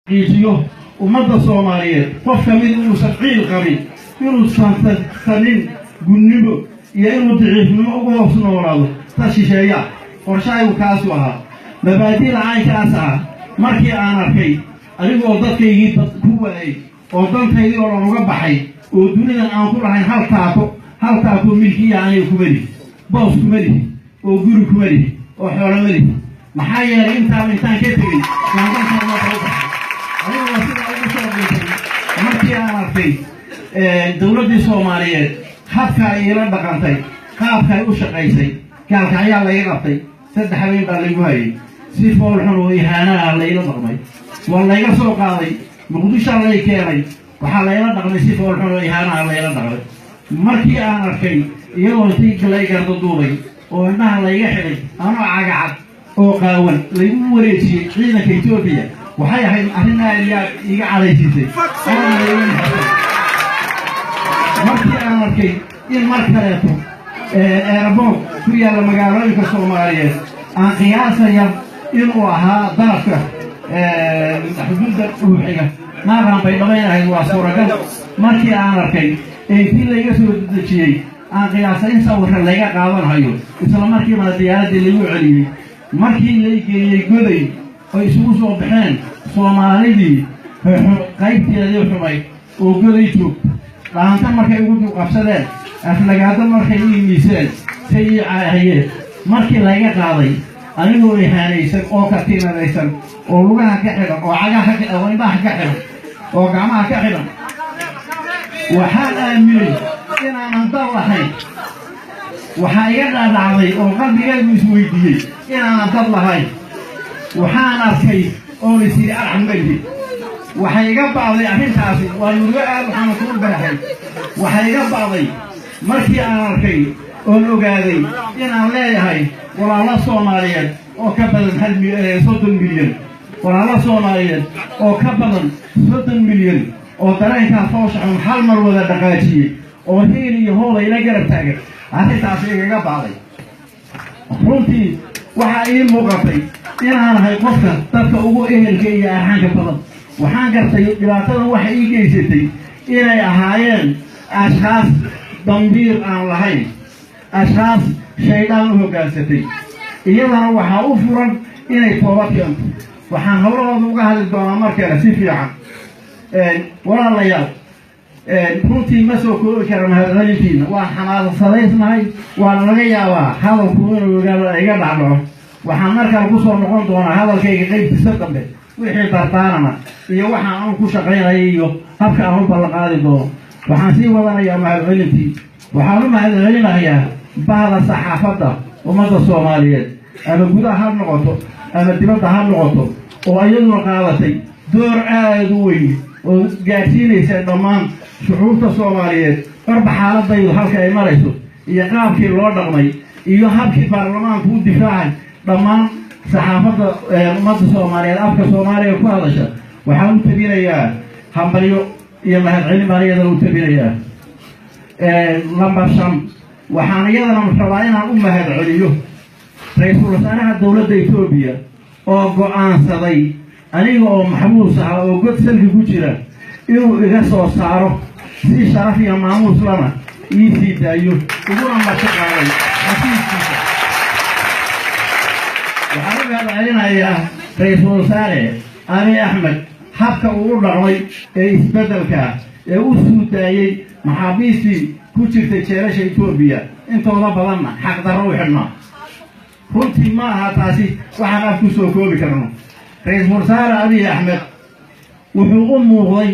Xaqiijiyo ummadda Soomaaliyeed qof ka mid inuusan ciil qabin, inuusan sanin gunnimo iyo inuu daciifnimo uga hoos noolaado dad shisheeyaa. Qorshahaygu kaasu ahaa, mabaadi'da caynkaas ah. Markii aan arkay anigoo dadkaygii ku waayey oo dantaydii oo dhan uga baxay oo dunidan aan ku lahayn hal taako, hal taako milkiya aniga kuma lihi, boos kuma lihi, oo guri kuma lihi, oo xoolo ma lihi. Maxaa yeelay, intaaba intaan ka tegey yaan danta ummadda u baxay. Anigoo sidaa ugu soo dhintay, markii aan arkay dowladdii Soomaaliyeed habka ay iila dhaqantay, qaabka ay u shaqaysay, Gaalkacyaa layga qabtay, 3 habeen baa laygu hayay, si foolxun oo ihaanaha layla dhaqmay. Waa layga soo qaaday, Muqdishaa lay keenay, waxaa layla dhaqmay si foolxun oo ihaanaha layla dhaqmay. Markii aan arkay iyadoo intii lay garda duubay oo indhaha layga xidhay, anoo cagacad oo qaawan laygu wareejiyey ciidanka Etoobiya, waxay ahayd arrin aad iyo aad iiga cadhaysiisay oona layga naxsay. Markii aan arkay in mar kaleeto airport ku yaalla magaalooyinka Soomaaliyeed, aan qiyaasaya inuu ahaa darafka xuduudda dhuuxiga, maaqaan bay dhamayn ahayd, waa suuragal. Markii aan arkay ee intii layga soo dejiyey aan qiyaasay in sawirka layga qaadanhayo, isla markiibana diyaaraddii laygu celiyey. Markii lay geeyey Goday oy isugu soo baxeen Soomaalidii qaybteedii xumayd oo Goday joogta, dhaanta markay ugu dulqabsadeen, aflagaado markay ii miiseen, say ii caahayeen, markii layga qaaday anigoo ihaanaysan oo katiinadaysan oo lugaha ka xidhan oo cagaha ka oo indhaha ka xidhan oo gacmaha ka xidhan, waxaan aaminay inaanan dal lahayn. Waxaa iga dhaadhacday oo qalbigaygu isweydiiyey inaanan dad lahayn. Waxaan arkay oon is yidhi arxan malihi. Waxay iga ba'day arrintaasi, waa murugo aad waxaana kuu baahay. Waxay iga ba'day markii aan arkay oon ogaaday inaan leeyahay walaalo Soomaaliyeed oo ka badan 30 milyan, walaalo Soomaaliyeed oo ka badan 30 milyan oo dareenkaa foosha xun hal mar wada dhaqaajiyey oo hiil iyo hooba ila garab taagan. Arrintaasi igaga ba'day. Runtii waxaa ii muuqatay inaan ahay qofka dadka ugu ehelka iyo arxanka badan. Waxaan gartay dhibaatada waxa ii geysatay inay ahaayeen ashkhaas dambiir aan lahayn, ashkhaas shaydaan u hoggaansatay. Iyadana waxaa u furan inay toobad keento. Waxaan howlahooda uga hadli doonaa mar kale si fiican. Walaalayaal, runtii ma soo koobi kara mahadcelintiina. Waan xamaasadaysnahay, waana laga yaabaa hadalku inuu iga dhacdhaco. Waxaan mar kale kusoo noqon doonaa hadalkayga qaybtiisa dambe wixii dardaarana iyo waxa aan ku shaqaynaya iyo habka aan u ballanqaadi doono. Waxaan sii wadanayaa mahadcelintii. Waxaan u mahadcelinayaa bahda saxaafadda ummadda Soomaaliyeed, ama gudaha ha noqoto ama dibadda ha noqoto, oo iyaduna qaadatay door aada u weyn oo gaadhsiinaysa dhammaan shucuurta Soomaaliyeed barba xaaladaydu halka ay marayso iyo qaabkii loo dhaqmay iyo habkii baarlamaanku u difaacay. Dhammaan saxaafadda ummadda Soomaaliyeed afka Soomaaliga ku hadasha waxaan u tabinayaa hambalyo iyo mahadcelin baan iyadana u tabinayaa. Number 5, waxaan iyadana rabaa inaan u mahadceliyo ra-iisul wasaaraha dowladda Etoobiya oo go'aansaday aniga oo maxbuus ah oo god salki ku jira inuu iga soo saaro, si sharaf iyo maamuus lana ii sii daayo, iguna marti qaaday xafiiskiisa. Waxaan u mahadcelinayaa ra-iisul wasaare Abiy Axmed habka uu u dhaqmay ee isbeddelka ee u suudaayey maxaabiistii ku jirtay jeelasha Etoobiya, intooda badanna xaqdarro u xidhnaa. Runtii ma aha taasi waxaan af ku soo koobi karno. Ra-iisul wasaare Abiy Axmed wuxuu u muuqday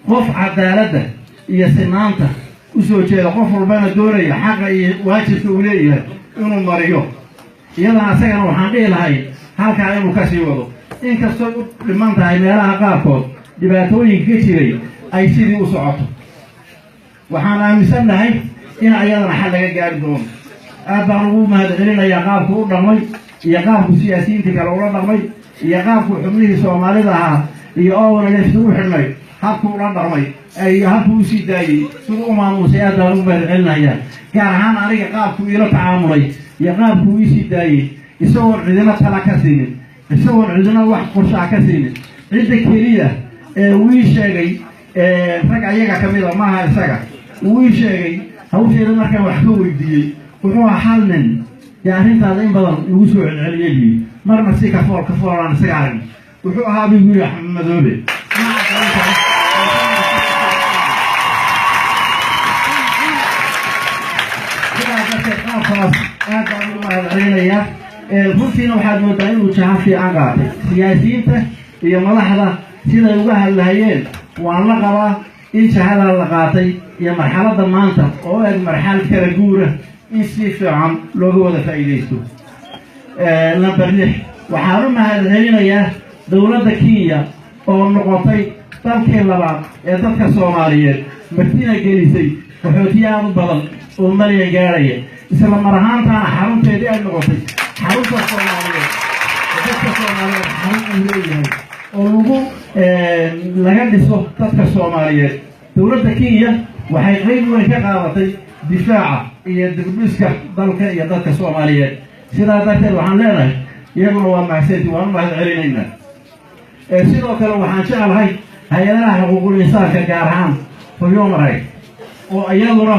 qof cadaaladda iyo sinaanta u soo jeeda, qof walbana doonaya xaqa iyo waajibka uu leeyahay inuu mariyo. Iyadana asagana waxaan dhihi lahay halkaa inuu ka sii wado, inkastoo u dhiman tahay meelaha qaarkood dhibaatooyinka ka jiray ay sidii u socoto. Waxaan aaminsannahay in ayadana xal laga gaari doono. Aad baan ugu mahadcelinayaa qaabku u dhaqmay iyo qaabku siyaasiyiintii kale ula dhaqmay iyo qaabku xubnihii Soomaalida ahaa iyo ONLF u xidhnay habku ula dhaqmay iyo habku usii daayey, siduu u maamuusay. Aad baan ugu mahadcelinayaa, gaar ahaan aniga qaabku iila tacaamulay iyo qaabku iisii daayey, isagoon cidina tala ka siinin, isagoon cidina wax qorshaha ka siinin. Cidda keliya ee uu ii sheegay, rag ayaga ka mida maaha, isaga uu ii sheegay hawsheeda markaan wax ka weydiiyey, wuxuu ahaa hal nin dee arrintaada in badan igu soo celceliyey buyi, marna si kafool kafoolaan isaga arag, wuxuu ahaa buu yiri Axmed Madoobe. Sidaa darteed qaabkaas aad baan ugu mahadcelinayaa. Runtiina waxaad moodaa inuu jaha fiican qaatay. Siyaasiyiinta iyo madaxda siday uga hadlahayeen waan la qabaa in jahadaa la qaatay iyo marxaladda maanta oo eg marxalad kala guura in si fiican looga wada faa'iidaysto. Number 6, waxaan u mahadcelinayaa dowladda Kenya oo noqotay dalkii labaad ee dadka Soomaaliyeed martina gelisay qaxootiye aad u badan oo malyan gaadhaya, isla mar ahaantaana xarunteedii ay noqotay xarunta Soomaaliyeed ee dadka Soomaaliyeed xarun uu leeyahay oo lagu laga dhiso dadka Soomaaliyeed. Dowladda Kenya waxay qayb weyn ka qaadatay difaaca iyo dibdhiska dalka iyo dadka Soomaaliyeed. Sidaa darteed waxaan leenahay iyaguna waa mahadsanti, waan u mahad celinaynaa. Sidoo kale waxaan jeclahay hay-adaha xuquuqul insaanka, gaar ahaan human right, oo iyaduna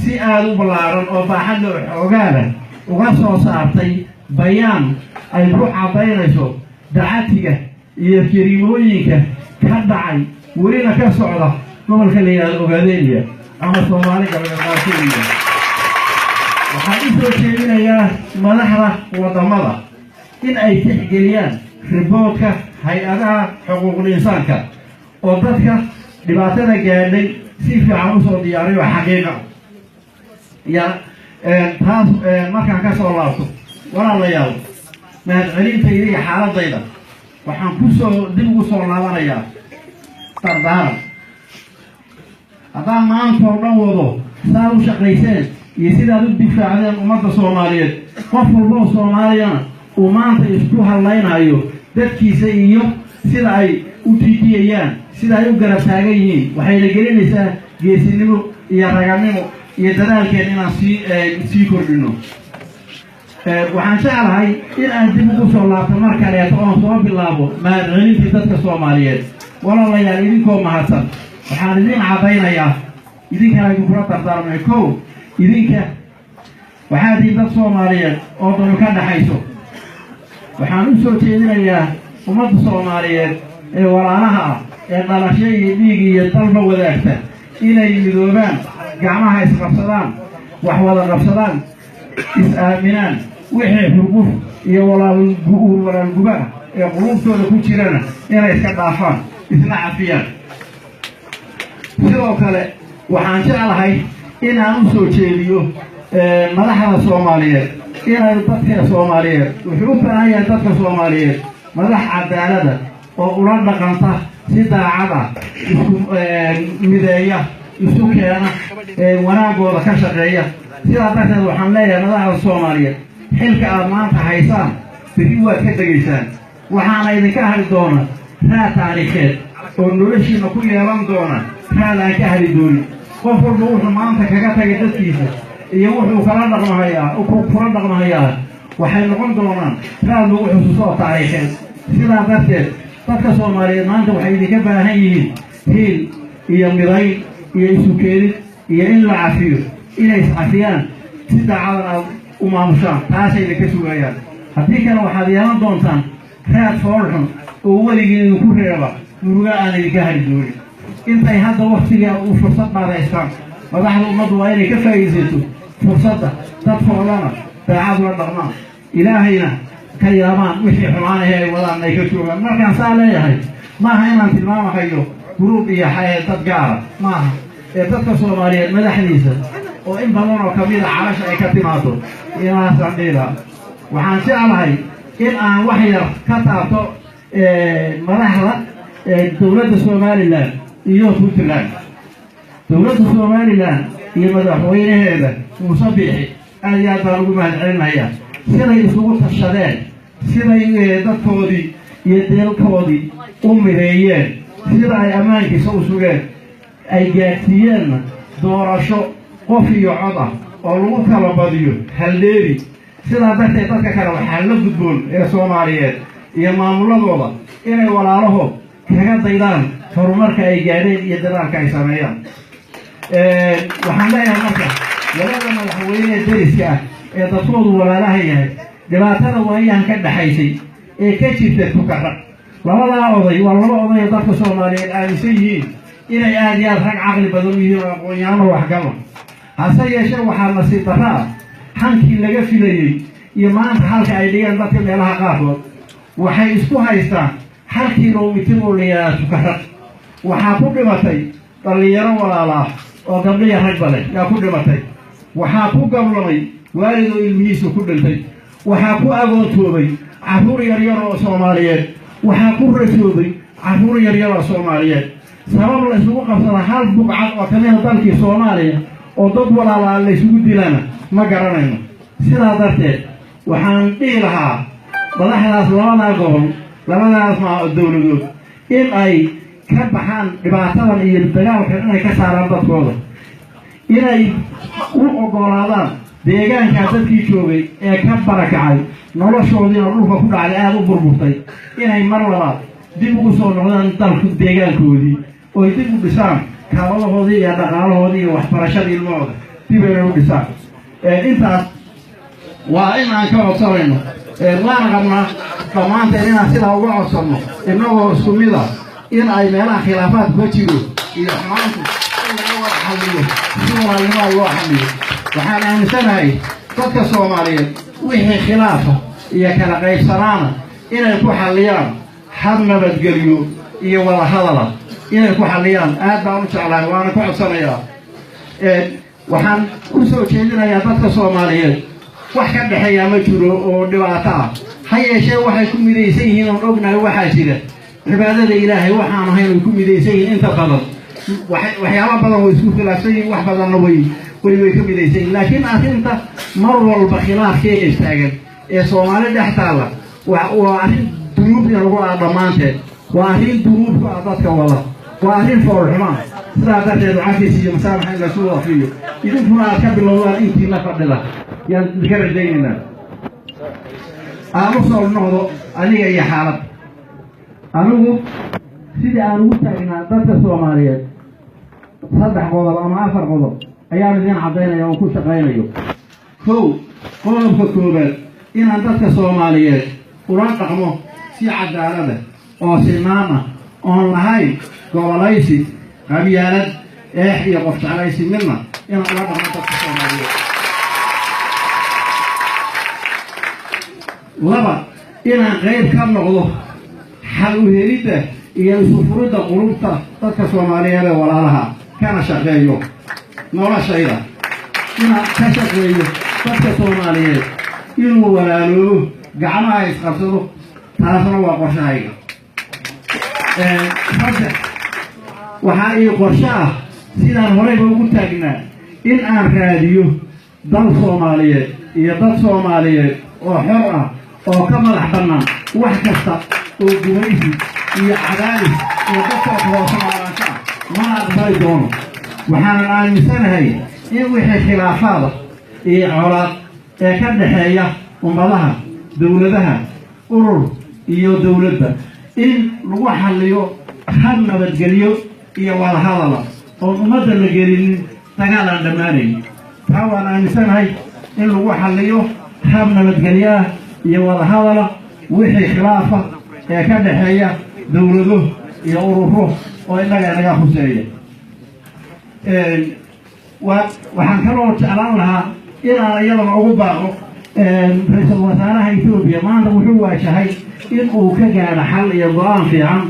si aada u ballaaran oo baaxad loo xoogaala uga soo saartay bayaan ay ku caddaynayso dacatiga iyo jariimooyinka ka dhacay welina ka socda gobolka la yidhahdo Ogaadeniya ama Soomaali Galbeed qaarkeediya. Waxaan u soo jeedinayaa madaxda waddamada in ay tixgeliyaan riboodka hay-adaha xuquuqul insaanka oo dadka dhibaatada gaadhay si fiican usoo diyaariyo xaqiiqa ya. Taas markaan ka soo laabto, walaalayaal, mahadcelintayda iyo xaaladayda waxaan kusoo dib ugu soo laabanayaa dardaaran. Haddaan maanta oo dhan wado saa u shaqayseen iyo sidaad u difaacdeen ummadda Soomaaliyeed, qof walba oo Soomaaliyana uu maanta isku hadlaynayo dadkiisa iyo sida ay u tiitiyayaan, sida ay u garab taagan yihiin, waxayna gelinaysaa geesinimo iyo raganimo iyo dadaalkeen inaan sii kordhino. Waxaan jeclahay in aan dib ugu soo laabto mar kaleeto oon soo bilaabo mahadcelintii dadka Soomaaliyeed. Walaalayaal, idinkoo mahadsan, waxaan idin caddaynayaa, idinkana idinkula dardaarmay: kow, idinka waxaa tihiin dad Soomaaliyeed oo danu ka dhaxayso. Waxaan u soo jeedinayaa ummadda Soomaaliyeed ee walaalaha ah ee dhalasho iyo dhiig iyo dalba wadaagta inay midoobaan, gacmaha isqabsadaan, wax wada qabsadaan, is-aaminaan, wixii xurguf iyo walaalguba ee quluubtooda ku jirana inay iska dhaafaan, isna cafiyaan. Sidoo kale waxaan jeclahay inaan u soo jeediyo madaxda Soomaaliyeed inay dadka Soomaaliyeed, wuxuu u baahan yahay dadka Soomaaliyeed madax cadaalada oo ula dhaqanta si daacad ah, isku mideeya, isu keena, wanaagooda ka shaqeeya. Sidaa darteed waxaan leeyahay madaxda Soomaaliyeed, xilka aad maanta haysaan berri waad ka degaysaan, waxaana idinka hadhi doona raad taariikheed oo noloshiina ku yeelan doona raad aan ka hadhi doonin. Qof walba wuxuu maanta kaga tagay dadkiisa iyo wuxuu kala dhaqmahayaa kula dhaqmahayaa waxay noqon doonaan raad lagu xusuuso oo taariikheed. Sidaa darteed dadka Soomaaliyeed maanta waxay idinka baahan yihiin hiil iyo midayn iyo isu keenid iyo in la cafiyo, inay iscafiyaan, si daacadan aad u maamushaan, taasay idinka sugayaan. Haddii kale waxaad yeelan doontaan raad foolxun oo weligii idinku reeba muruga aan idinka hari doonin. Intay hadda waktiga u fursad baad haystaan, madaxda ummaddu waa inay ka faa'iidaysato fursadda, dadkoodana daacad ula dhaqmaan, Ilaahayna ka yaabaan, wixii xumaanahe ay wadaan ay ka joogaan. Markaan saa leeyahay maaha inaan tilmaamahayo guruub iyo dad gaara maaha, ee dadka Soomaaliyeed madaxdiisa oo in badan oo kamida calasha ay ka timaado inaasaan dhiila. Waxaan jeclahay in aan wax yar ka taabto madaxda dowladda Somaliland iyo Puntland. Dowladda Somaliland iyo madaxweynaheeda Muuse Biixi aad iyo aad baan ugu mahad celinayaa siday isugu tashadeen, siday dadkoodii iyo deelkoodii u mideeyeen, sida ay ammaankiisa u sugeen, ay gaadhsiiyeenna doorasho qof iyo cod ah oo lagu kala badiyo haldeeri. Sidaa darteed dadka kale waxaa la gudboon ee Soomaaliyeed iyo maamuladooda Inay walaalahood kaga daydaan horumarka ay gaadheen iyo dadaalka ay sameeyaan. Waxaan leeyahay marka labada madaxweyne ee deriska ah ee dadkoodu walaalaha yahay, dhibaatada waayahan ka dhexaysay ee ka jirta Tukaraq, labadaa oday waa laba oday oo dadka Soomaaliyeed aaminsan yihiin inay aada iyo aad rag caqli badan u yihiin oo aqoon-yahano waxgala. Hase yeeshee, waxaa nasiib darro ah hankii laga filayey iyo maanta halka ay dhigeen dadka meelaha qaarkood. Waxay isku haystaan 1 kilomitir oo la yidhahda Tukaraq. Waxaa ku dhimatay dhallinyaro walaala ah oo gabdhiya ragba leh yaa ku dhimatay. Waxaa ku gablamay waalid oo ilmihiisu ku dhintay. Waxaa ku agoontoobay carruur yaryar oo Soomaaliyeed. Waxaa ku rasoobay carruur yaryar oo Soomaaliyeed. Sabab la isugu qabsada hal bugcad oo kamida dalkii Soomaaliya oo dad walaalaa la isugu dilana ma garanayno. Sidaa darteed waxaan dhihi lahaa madaxdaas labadaa gobol, labadaas dowladood, in ay ka baxaan dhibaatadan iyo dagaalkan, inay ka saaraan dadkooda, inay u oggolaadaan deegaankaa dadkii joogay ee ka barakacay, noloshoodiina dhulka ku dhacday, aada u burburtay, inay mar labaad dib ugu soo noqdaan dalku deegaankoodii, oy dib u dhisaan kaabadahoodii iyo dhaqaalahoodii iyo waxbarashadii ilmahooda dib inay u dhisaan. Intaas waa in aan ka codsanayno, waana qabnaa dhammaanteen inaan sidaa uga codsanno innagoo isku mid ah, in ay meelaha khilaafaadku ka jiro iyo xumaantu in laga wada xalliyo, si walaalnimaa loo xalliyo. Waxaan aaminsanahay dadka Soomaaliyeed wixii khilaafa iyo kala qaybsanaana inay ku xalliyaan hab nabadgelyo iyo wada hadala inay ku xalliyaan. Aad baan u jeclahay, waana ku codsanayaa. Waxaan u soo jeedinayaa dadka Soomaaliyeed, wax ka dhexeeyaa ma jiro oo dhibaato ah. Ha yeeshee, waxay ku midaysan yihiin oon ognahay waxaa jira cibaadada Ilaahay, waxaan ahayn way ku midaysan yihiin. Inta badan waxyaaba badan way isku khilaafsan yihiin, wax badanna way ka midaysan yihin. Laakiin arrinta mar walba khilaafkeega istaagan ee Soomaali dhex taalla waa arrin dunuub in lagu ah dhammaanteed, waa arrin dunuub ku ah dadka wada, waa arrin foolxumaa. Sidaa darteed cafis iyo masaamaxa in laysu wada fiiyo, idinkuna aad ka bilowdaan intiina fadhida, yaan idinka rajaynaynaa. Aan u soo noqdo aniga iyo xaalad. Anigu sidii aan ugu taagnaa dadka Soomaaliyeed, 3 qodob ama 4 qodob ayaan idiin caddaynaya oon ku shaqaynayo. Kow, qodobka koowaad, inaan dadka Soomaaliyeed ula dhaqmo si cadaalada oo sinaan ah, oon lahayn gobolaysi, qabyaalad, eex iyo qof jeclaysi midna, inaan ula dhaqmo dadka Soomaaliyeed. Laba, inaan qayb ka noqdo xal u helidda iyo isu furidda qulubta dadka Soomaaliyeed ee walaalaha, kana shaqeeyo noloshayda inaan ka shaqeeyo dadka Soomaaliyeed inuu walaaloobo, gacmaha isqabsado. Taasna waa qorshahayga. 3, waxaa ii qorsho ah, sidaan horeyba ugu taagnaa, in aan raadiyo dal Soomaaliyeed iyo dad Soomaaliyeed oo xor ah oo ka madax bannaan wax kasta oo gumaysi iyo cadaadis iyo dadka hoose noolaansho ah, mana aqbali doono. Waxaanan aaminsanahay in wixii khilaafaada iyo colaad ee ka dhexeeya ummadaha, dowladaha, urur iyo dowladba, in lagu xalliyo hab nabadgelyo iyo wadahadala, oon ummadda la gelinin dagaal aan dhammaanayn. Taa waan aaminsanahay, in lagu xalliyo hab nabadgelyo ah iyo wadahadala wixii khilaafa ee ka dhexeeya dowlado iyo ururo oo innaga inaga khuseeya. Waxaan kaloo jeclaan lahaa inaan iyadana ugu baaqo ra-iisul wasaaraha Etoobiya. Maanta wuxuu waajahay in uu ka gaadho xal iyo go-aan fiican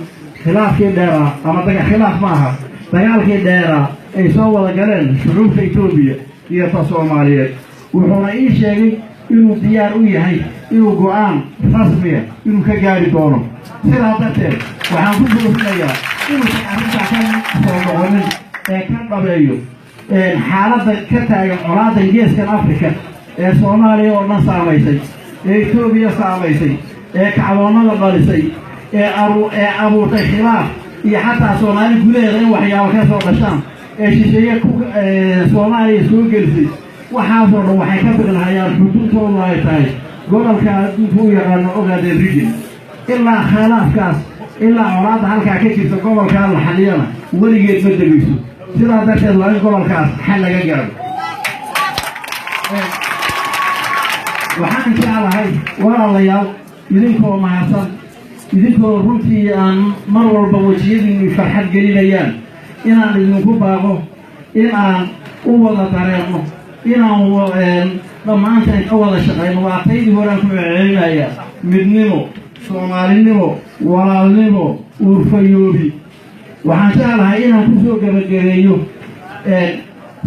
khilaafkii dheeraa, ama khilaaf maaha, dagaalkii dheeraa ay soo wada galeen shucuubta Etoobiya iyo ta Soomaaliyeed. Wuxuuna ii sheegay inuu diyaar u yahay inuu go-aan rasmiya inuu ka gaari doono. Sidaa darteed waxaan ku boorinayaa inuusan arrintaa ka soo noqonin ee ka dhabeeyo xaaladda ka taagan colaadda geeskan Africa ee Soomaaliya oo dhan saamaysay, ee Etoobiya saamaysay, ee kacdoonnada dhalisay, ee abuurtay khilaaf iyo xataa Soomaali gudaheeda in waxyaabo ka soo dhashaan, ee shisheeye ku Soomaaliya soo gelisay. Waxaasoo dhan waxay ka biqlahayaan xuduudtoodu ay tahay gobolka adduunka u yaqaano Ogaadeen region. Ilaa khilaafkaas Ilaa colaadda halkaa ka jirta gobolkaa la xaliyana weligeed ma degeyso. Sidaa darteed waa in gobolkaas xal laga gaaro. Waxaan jeclahay walaalayaal, idinkoo mahadsan, idinkoo runtii aan mar walba wejiyadiinu farxad gelinayaan, inaan idinku baaqo in aan u wada dareerno, inaan dhammaanteen ka wada shaqayno. Waa taydii horaan ku celcelinaya: midnimo, soomaalinimo, walaalnimo, uurfayoobi. Waxaan jeclahay inaan kusoo gebagabeeyo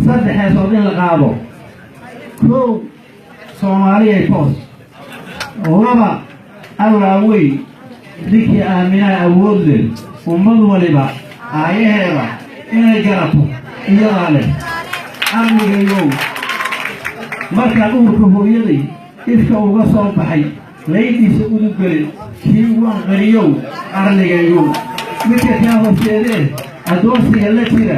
saddex heesood in la qaado. Kow, Soomaaliyay toos. Laba, Allaa weyn, ninkii aaminaha awood leh, ummad waliba aayaheeda inay garato iyadaa leh. Amnigaygow, markaan uurka hooyaday ifka uga soo baxay, laydhiisa uduggelin kii ugu anqariyow, arligaygow, midka kaa horseedee addoonsiga la jira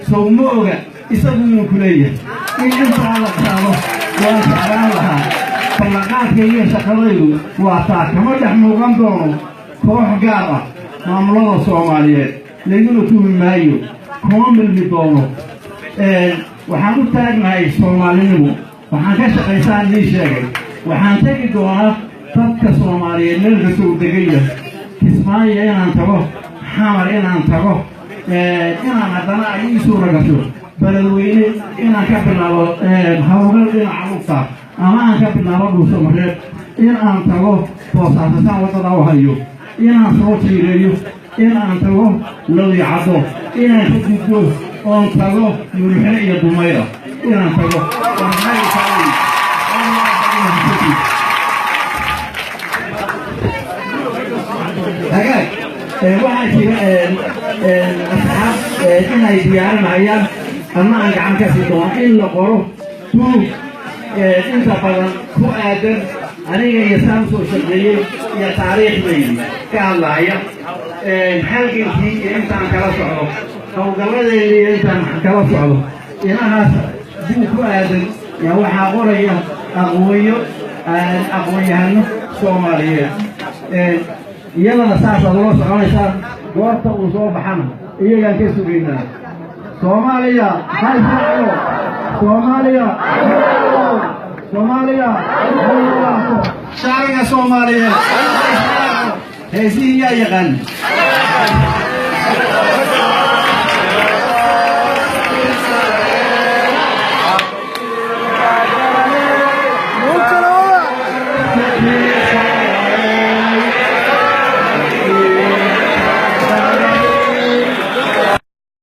sow ma oga isagu inuu ku leeyahay. In intaa la qaado waan jeclaan lahaa. Ballanqaadka iyo shaqadaydu waa taa. Kama dhex muuqan doono koox gaar ah maamulada Soomaaliyeed, layguna tuumi maayo, kuma milmi doono. Waxaan u taagnahay soomaalinimo, waxaan ka shaqaysaan nii sheegay. Waxaan tegi doonaa dadka Soomaaliyeed meel kasta uu degan yahay: Kismaayo inaan tago, Xamar inaan tago, inaan haddana ay ii suura gasho Beledweyne inaan ka bilaabo hawlgal dhinaca lugta, ama aan ka bilaabo Dhuusamareeb, in aan tago Boosaasasaan waddada u hayo, inaan soo jiireeyo, in aan tago Lowyacaddo, inaan ka gudbo oon tago Muluxne iyo Dumayra inaan tago. Hagaag, waxaa jira asxaab inay diyaarinayaan ama aan gacan ka sii doono in la qoro buug inta badan ku aadan aniga iyo saan soo shaqeeyey iyo taariikhdaydi ka hadlaaya, halgankii iyo intaan kala socdo, howlgalladeedii iyo intaan kala socdo. Inahaas buug ku aadan yaa waxaa qoraya aqoonyo aqoon-yahano Soomaaliyeed. Iyadana saasaad ula soconaysaa, goorta uu soo baxana iyagaan ka sugaynaa. Soomaaliya ha israacdo! Soomaaliya, Soomaaliya, shacbiga Soomaaliyeed, heesihii yaa yaqaan?